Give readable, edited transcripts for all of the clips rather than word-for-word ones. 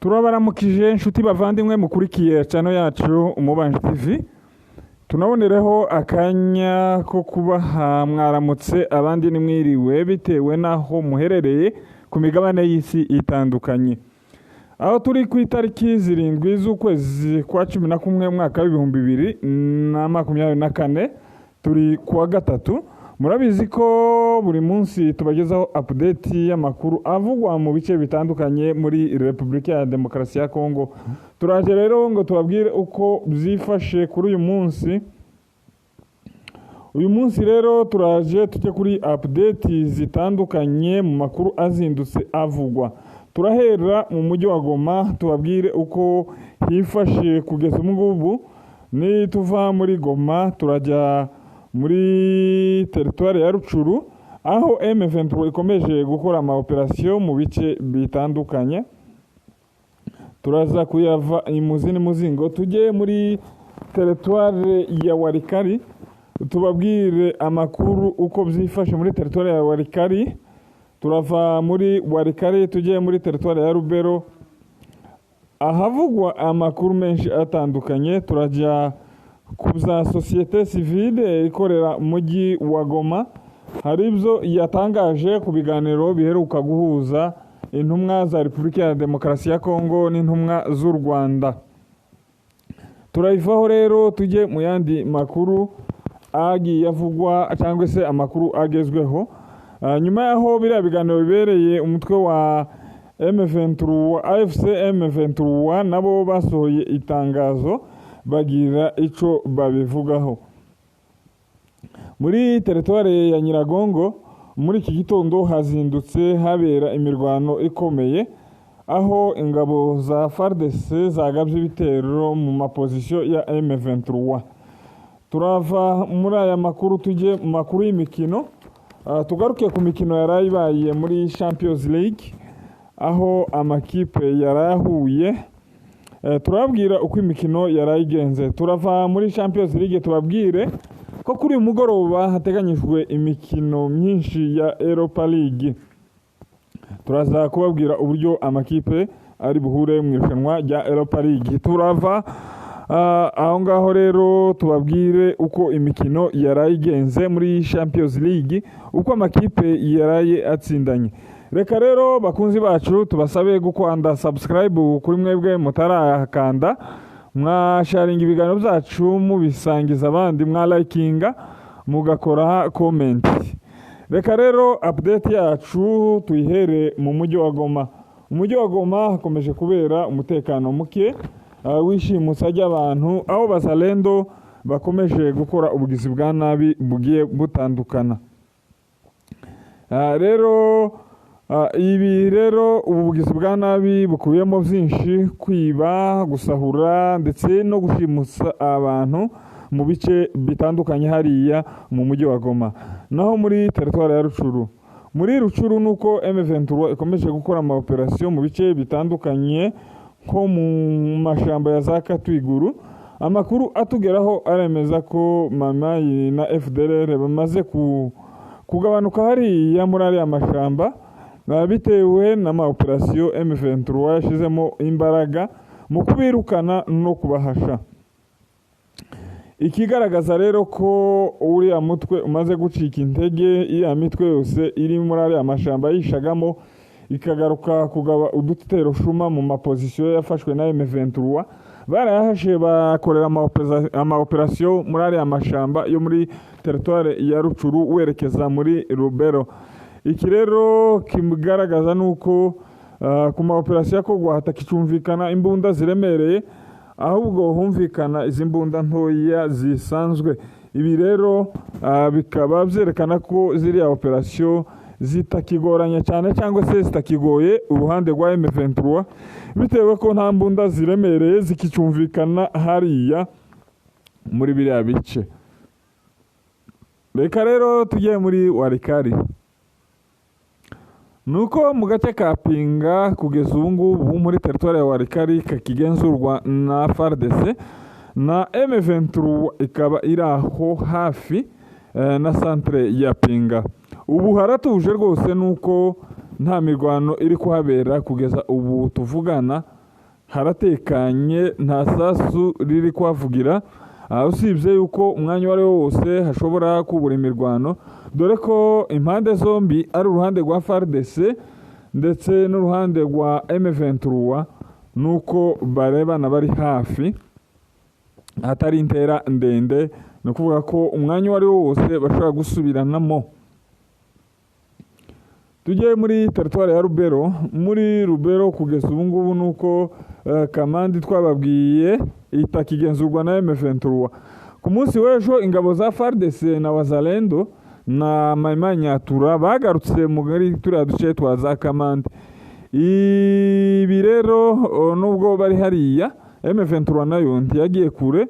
Turabaramukije inshuti bavandimwe mukurikiye channel yacu Umubanji TV. Tunabonereho akanya ko kubaha mwaramutse, abandi nimwiriwe bitewe n'aho muherereye ku migabane y'isi itandukanye. Aho turi ku itariki 7 z'ukwezi kwa 11 umwaka w'2024, turi kuwa gatatu. Murabizi ko buri munsi tubagezaho update y'amakuru avugwa mu bice bitandukanye muri Repubulika ya Demokarasi ya Kongo. Turaje rero ngo tubabwire uko byifashe kuri uyu munsi. Uyu munsi rero turaje tujye kuri update zitandukanye mu makuru azindutse avugwa. Turahera mu mujyi wa Goma tubabwire uko hifashe kugeza ubu ngubu. Nituva muri Goma turajya muri teritwari ya Rucuru, aho M23 ikomeje gukora ama operation mu bice bitandukanye. Turaza kuyava imuzi n'umuzingo tujye muri teritwari ya Walikari tubabwire amakuru uko byifashe muri teritwari ya Walikari. Turava muri Walikari tujye muri teritwari ya Rubero ahavugwa amakuru menshi atandukanye. Turajya ku za societe civile ikorera mujyi wa Goma, hari ibyo yatangaje ku biganiro biheruka guhuza intumwa za Repubulika ya Demokarasi ya Kongo n'intumwa z'u Rwanda. Turayivaho rero tujye mu yandi makuru agiye avugwa cyangwa se amakuru agezweho. Nyuma yaho biriya biganiro bibereye, umutwe wa M23 AFC M23 nabo basohoye itangazo bagira ico babivugaho. Muri teritwari ya Nyiragongo muri iki gitondo hazindutse habera imirwano ikomeye, aho ingabo za FARDC zagabye ibitero mu mapozisiyo ya M23. Turava muri aya makuru tujye mu makuru y'imikino. Tugaruke ku mikino yarayibaye muri Champions League, aho amakipe yarahuye. Turababwira uko imikino yarayigenze. Turava muri Champions League tubabwire ko kuri uyu mugoroba hateganyijwe imikino myinshi ya Europa League. Turaza kubabwira uburyo amakipe ari buhure mu irushanwa rya Europa League. Turava aho ngaho rero tubabwire uko imikino yarayigenze muri Champions League, uko amakipe yaraye atsindanye. Reka rero bakunzi bacu tubasabe gukanda subscribe kuri mwebwe mutarakanda, mwasharinga ibiganiro byacu mubisangiza abandi, mwalikinga mugakora comment. Reka rero update yacu tuyihere mu mujyi wa Goma. Umujyi wa Goma hakomeje kubera umutekano muke wishimutsa ry'abantu, aho bazalendo bakomeje gukora ubugizi bwa nabi bugiye butandukana. Rero ibi rero ubu bugizi bwa nabi bukubiyemo byinshi: kwiba, gusahura ndetse no gushimutsa abantu mu bice bitandukanye hariya mu mujyi wa Goma. Naho muri teritwari ya Rucuru, muri Rucuru nuko M23 ikomeje gukora ama operation mu bice bitandukanye nko mu mashamba ya za Katwiguru. Amakuru atugeraho aremeza ko Mamayi na FDLR bamaze kugabanuka hariya muri ariya mashamba, bitewe n'ama operation M23 yashizemo imbaraga mu kubirukana no kubahasha. Ikigaragaza rero ko uriya mutwe umaze gucika intege, iriya mitwe yose iri muri ariya mashamba yishagamo ikagaruka kugaba udutero shuma mu mapozisiyo yafashwe na M23, barayahashe bakorera ama operation muri ariya mashamba yo muri teritwari ya Rucuru werekeza muri Rubero. Iki rero kigaragaza nuko ku ma operation yakogwa hatakicumvikana imbunda ziremereye, ahubwo humvikana izi mbunda ntoya zisanzwe. Ibi rero bikaba byerekana ko ziriya operation zitakigoranye cyane cyangwa se zitakigoye uruhande rwa M23, bitewe ko nta mbunda ziremereye zikicumvikana hariya muri biriya bice. Reka rero tujye muri Warikari. Nuko mu gace ka Pinga kugeza ubu ngubu muri teritwari ya Warikari kakigenzurwa na FARDC na M23 ikaba iri aho hafi na centre ya Pinga. Ubu haratuje rwose, nuko nta mirwano iri kuhabera kugeza ubu tuvugana, haratekanye, nta sasu riri kuhavugira, usibye yuko umwanya uwo ari wo wose hashobora kubura imirwano, dore ko impande zombi ari uruhande rwa FARDC ndetse n'uruhande rwa M23, nuko barebana bari hafi, hatari intera ndende, ni ukuvuga ko umwanya uwo ari wo wose bashobora gusubiranamo. Tujye muri teritwari ya Rubero. Muri Rubero kugeza ubu ngubu nuko Kamandi twababwiye itakigenzurwa na M23. Ku munsi w'ejo ingabo za FARDC na Wazalendo na Maimai Nyatura bagarutse muri turiya duce twa za Kamandi. Ibi rero nubwo bari hariya, M23 nayo ntiyagiye kure,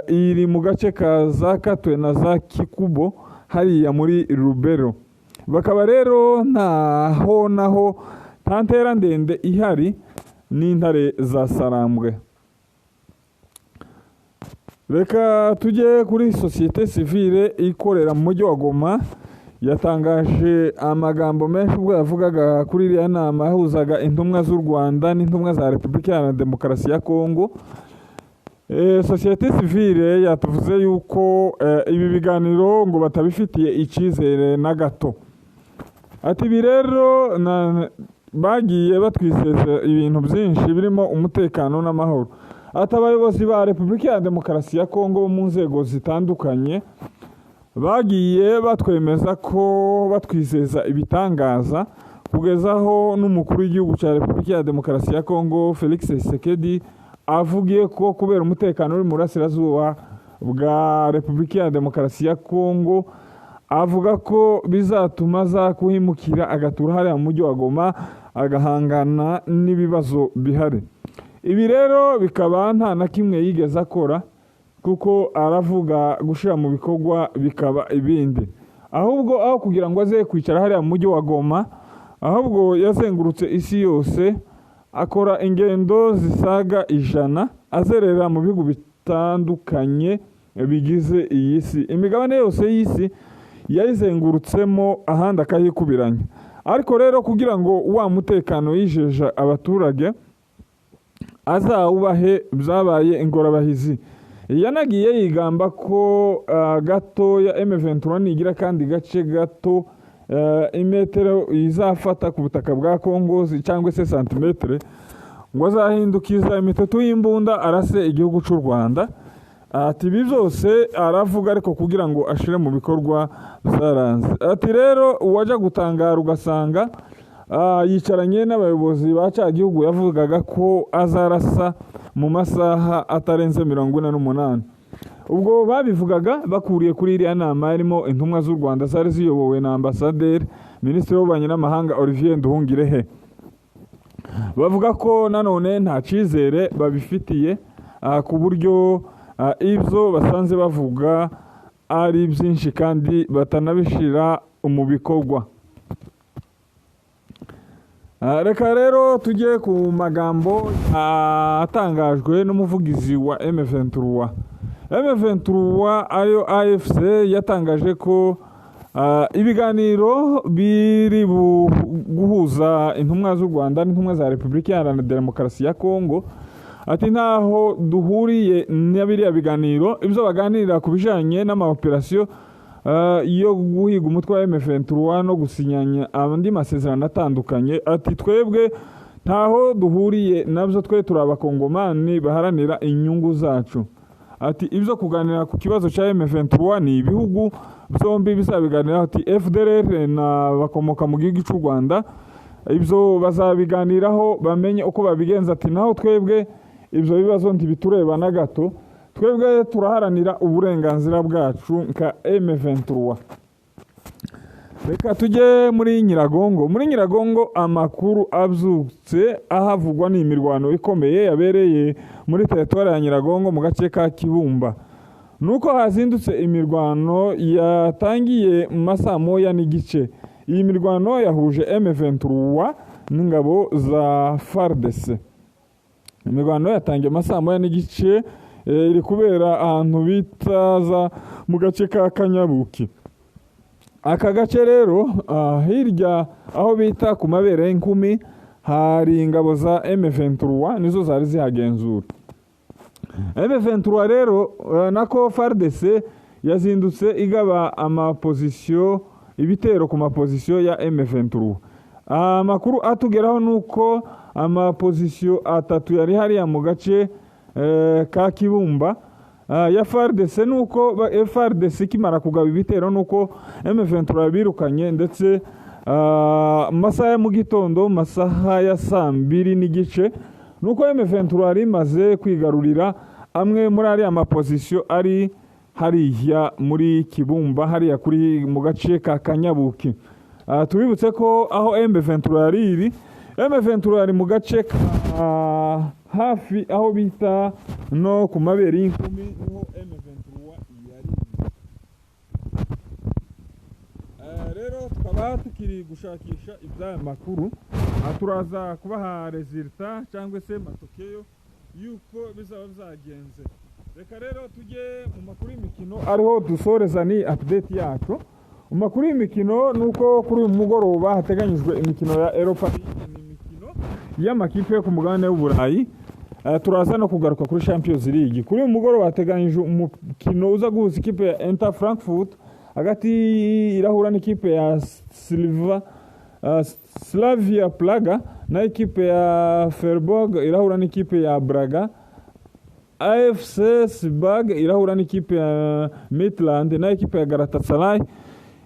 iri mu gace ka za Katwe na za Kikubo hariya muri Rubero. Bakaba rero ntaho naho nta ntera ndende ihari n'intare za Sarambwe. Reka tujye kuri sosiyete sivile ikorera mu mujyi wa Goma. Yatangaje amagambo menshi ubwo yavugaga kuri iriya nama yahuzaga intumwa z'u Rwanda n'intumwa za Repubulika Iharanira Demokarasi ya Kongo. Sosiyete sivile yatuvuze yuko ibi biganiro ngo batabifitiye icyizere na gato. Ati ibi rero bagiye batwiseza ibintu byinshi birimo umutekano n'amahoro. Ati abayobozi ba Repubulika ya Demokarasi ya Kongo mu nzego zitandukanye bagiye batwemeza ko batwizeza ibitangaza, kugeza aho n'umukuru w'igihugu cya Repubulika ya Demokarasi ya Kongo Felix Tshisekedi avugiye ko kubera umutekano uri mu burasirazuba bwa Repubulika ya Demokarasi ya Kongo, avuga ko bizatuma aza kuhimukira agatura hariya mu mujyi wa Goma agahangana n'ibibazo bihari. Ibi rero bikaba nta na kimwe yigeze akora, kuko aravuga gushyira mu bikorwa bikaba ibindi. Ahubwo aho kugira ngo aze kwicara hariya mu mujyi wa Goma, ahubwo yazengurutse isi yose akora ingendo zisaga 100 azerera mu bihugu bitandukanye bigize iyi si. Imigabane yose y'isi yayizengurutsemo, ahandi akayikubiranya. Ariko rero kugira ngo wa mutekano yijeje abaturage azawubahe byabaye ingorabahizi. Yanagiye yigamba ko gatoya M23 nigira kandi gace gato imetero izafata ku butaka bwa Kongo cyangwa se santimetre, ngo azahindukiza imiteto y'imbunda arase igihugu cy'u Rwanda. Ati ibi byose aravuga ariko kugira ngo ashire mu bikorwa byaranze. Ati rero uwajya gutangara ugasanga yicaranye n'abayobozi ba cya gihugu yavugaga ko azarasa mu masaha atarenze 48. Ubwo babivugaga bakuriye kuri iriya nama yarimo intumwa z'u Rwanda zari ziyobowe na ambasaderi Minisitiri w'Ububanyi n'Amahanga Olivier Nduhungirehe. Bavuga ko nanone nta cyizere babifitiye, ku buryo ibyo basanze bavuga ari byinshi kandi batanabishira mu bikorwa. Reka rero tujye ku magambo atangajwe n'umuvugizi wa M23. M23 ariyo AFC yatangaje ko ibiganiro biri guhuza intumwa z'u Rwanda n'intumwa za Repubulika Iharanira Demokarasi ya Kongo. Ati ntaho duhuriye na biriya biganiro, ibyo baganirira ku bijanye n'amaoperasiyo yo guhiga umutwe wa M23 no gusinyanya andi masezerano atandukanye. Ati twebwe ntaho duhuriye nabyo, twe turi abakongomani baharanira inyungu zacu. Ati ibyo kuganira ku kibazo cya M23 ni ibihugu byombi bizabiganiraho. Ati FDLR na bakomoka mu gihugu cy'u Rwanda ibyo bazabiganiraho bamenye uko babigenza. Ati naho twebwe ibyo bibazo ntibitureba na gato, twebwe turaharanira uburenganzira bwacu nka M23. Reka tujye muri Nyiragongo. Muri Nyiragongo amakuru abyutse ahavugwa ni imirwano ikomeye yabereye muri teritwari ya Nyiragongo mu gace ka Kibumba. Ni uko hazindutse imirwano yatangiye mu masaa 1:30. Iyi mirwano yahuje M23 n'ingabo za FARDC. Imirwano yatangiye mu masaa 1:30, iri kubera ahantu bita za mu gace ka Kanyabuki. Aka gace rero, hirya aho bita ku mabere y'inkumi, hari ingabo za M23 nizo zari zihagenzura. M23 rero, nako FARDC yazindutse igaba amapozisiyo, ibitero ku mapozisiyo ya M23. Amakuru atugeraho nuko amapozisiyo atatu yari hariya mu gace ka Kibumba ya FARDC, nuko FARDC ikimara kugaba ibitero nuko M23 birukanye, ndetse masaha ya mu gitondo, masaha ya 2:30, nuko M23 yari imaze kwigarurira amwe muri ariya mapozisiyo ari hariya muri Kibumba, hariya kuri mu gace ka Kanyabuki. Tubibutse ko aho M23 yari iri, M23 yari mu gace ka hafi aho bita no ku mabere y'inkumi, niho M23 yari iri. Rero tukaba tukiri gushakisha iby'aya makuru, turaza kubaha résultat cyangwa se matokeo yuko bizaba byagenze. Reka rero tujye mu makuru y'imikino, ariho dusoreza ni update yacu. Mu makuru y'imikino nuko kuri uyu mugoroba hateganyijwe imikino ya Europa League, ni imikino y'amakipe yo ku mugabane w'Uburayi. Turaza no kugaruka kuri Champions League. Kuri uyu mugoroba hateganyijwe umukino uza guhuza ikipe ya Eintracht Frankfurt, hagati irahura n'ikipe ya Silva Slavia Praga, na ikipe ya Freiburg irahura n'ikipe ya Braga. AFC Sibag irahura n'ikipe ya Midland, na ikipe ya Galatasaray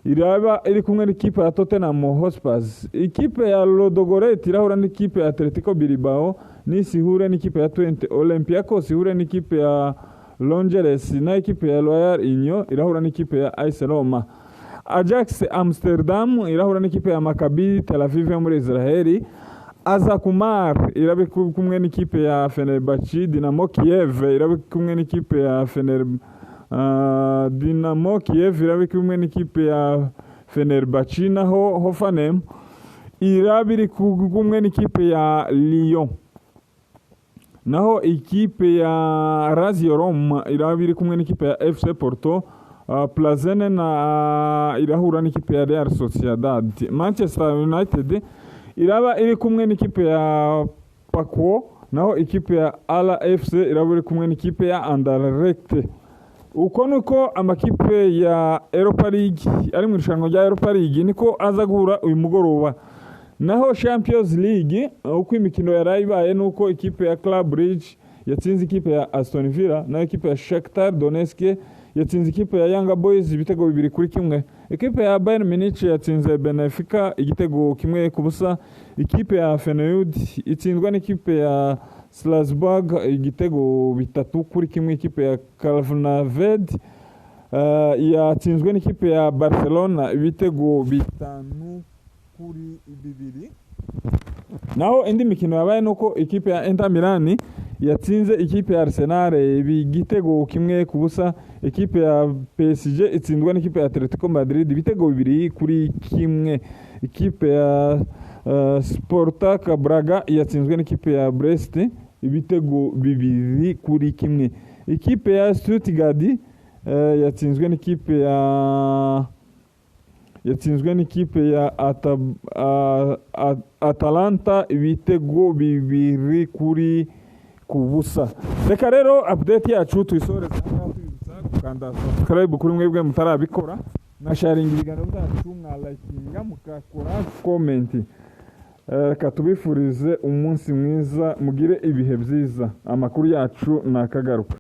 iraba iri kumwe n'ikipe ya Tottenham Hotspur. Ikipe ya Ludogorets irahura n'ikipe ya Atletico Bilbao, Nice ihure n'ikipe ya Twente, Olympiacos ihure n'ikipe ya Rangers, na ikipe ya Royal Union irahura n'ikipe ya AS Roma. Ajax Amsterdam irahura n'ikipe ya Maccabi Tel Aviv yo muri Israel. Azakumar iraba kumwe n'ikipe ya Fenerbahce. Dinamo Kiev iraba kumwe n'ikipe ya Fener Dinamo Kiev iraba kumwe n'ikipe ya Fenerbahce, naho Hoffenheim iraba iri kumwe n'ikipe ya Lyon. Naho ikipe ya Lazio Roma iraba iri kumwe n'ikipe ya FC Porto. Plazene na irahura n'ikipe ya Real Sociedad. Manchester United iraba iri kumwe n'ikipe ya Paco, naho ikipe ya RFC iraba iri kumwe n'ikipe ya Anderlecht. Uko niko amakipe ya Europa League ari mu irushanwa rya Europa League niko aza guhura uyu mugoroba. Naho Champions League, uko imikino yaraye ibaye, nuko ikipe ya Club Brugge yatsinze ikipe ya Aston Villa, naho ikipe ya Shakhtar Donetsk yatsinze ikipe ya Young Boys ibitego 2-1. Ikipe ya Bayern Munich yatsinze Benfica igitego 1-0. Ikipe ya Feyenoord itsindwa n'ikipe ya Strasbourg igitego 3-1. Ikipe ya Karnaved yatsinzwe n'ikipe ya Barcelona ibitego 5-2. Naho indi mikino yabaye nuko ikipe ya Inter Milan yatsinze ikipe ya Arsenal igitego 1-0. Ikipe ya PSG itsindwa n'ikipe ya Atletico Madrid ibitego 2-1. Ikipe ya Spartak Braga yatsinzwe n'ikipe ya Brest ibitego 2-1. Ikipe ya Stuttgart yatsinzwe n'ikipe ya Atalanta ibitego 2-0. Reka rero update yacu tuyisoreze aha, tubibutsa gukanda subscribe kuri mwebwe mutarabikora, na sharing ibiganiro byacu, mwalikinga, mukakora comment. Reka tubifurize umunsi mwiza, mugire ibihe byiza. Amakuru yacu nakagaruka.